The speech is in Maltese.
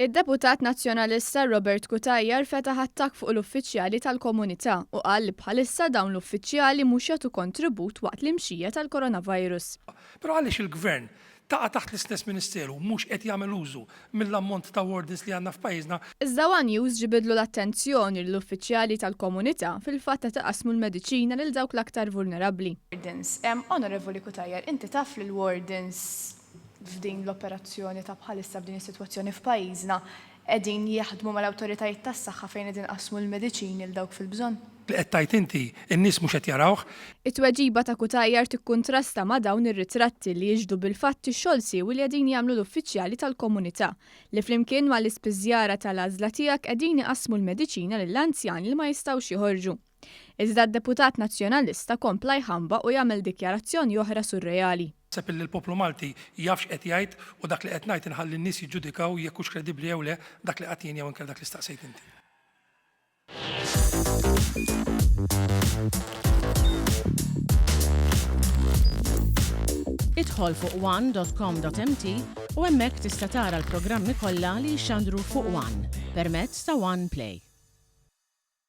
Id-deputat Nazzjonalista Robert Cutajar fetaħ attakk fuq l-uffiċjali tal-komunità u qal li bħalissa dawn l-uffiċjali mhux jagħtu kontribut waqt l-imxija tal-coronavirus. Però għaliex il-Gvern taqa' taħt l-istess Ministeru mhux qed jagħmel użu mill-ammont ta' wardens li għandna f'pajjiżna? Iżda one News ġibidlu l-attenzjoni li l-uffiċjali tal-komunità fil-fatt qed iqassmu l-mediċina lil dawk l-aktar vulnerabbli. Wardens. Onorevoli Cutajar, inti taf li l-wardens f'din l-operazzjoni ta' bħalissa f'din is-sitwazzjoni f'pajjiżna qegħdin jaħdmu mal-awtoritajiet tas-saħħa fejn qegħdin iqassmu l-mediċini lil dawk fil-bżonn? Li qed tgħid inti, in-nies mhux qed jarawh. It-tweġiba ta' Cutajar tikkuntrasta ma' dawn ir-ritratti li jixhdu bil-fatt ix-xogħol siewi li qegħdin jagħmlu l-uffiċjali tal-komunità, li flimkien mal-ispiżjara tal-għażla tiegħek qegħdin iqassmu l-mediċina lill-anzjani li ma jistgħux joħorġu. Iżda d-deputat Nazzjonalista kompla jħambaq u jagħmel dikjarazzjoni oħra surreali. Naħseb illi l-poplu Malti jaf x'qed jgħid u dak li qed ngħid inħalli n-nies jiġġudikaw jekk hux kredibbli jew le dak li qgħadt jien jew inkella dak li staqsejt inti. Idħol fuq one.com.mt u hemmhekk tista' tara l-programmi kollha li jixxandru fuq One permezz ta' One Play.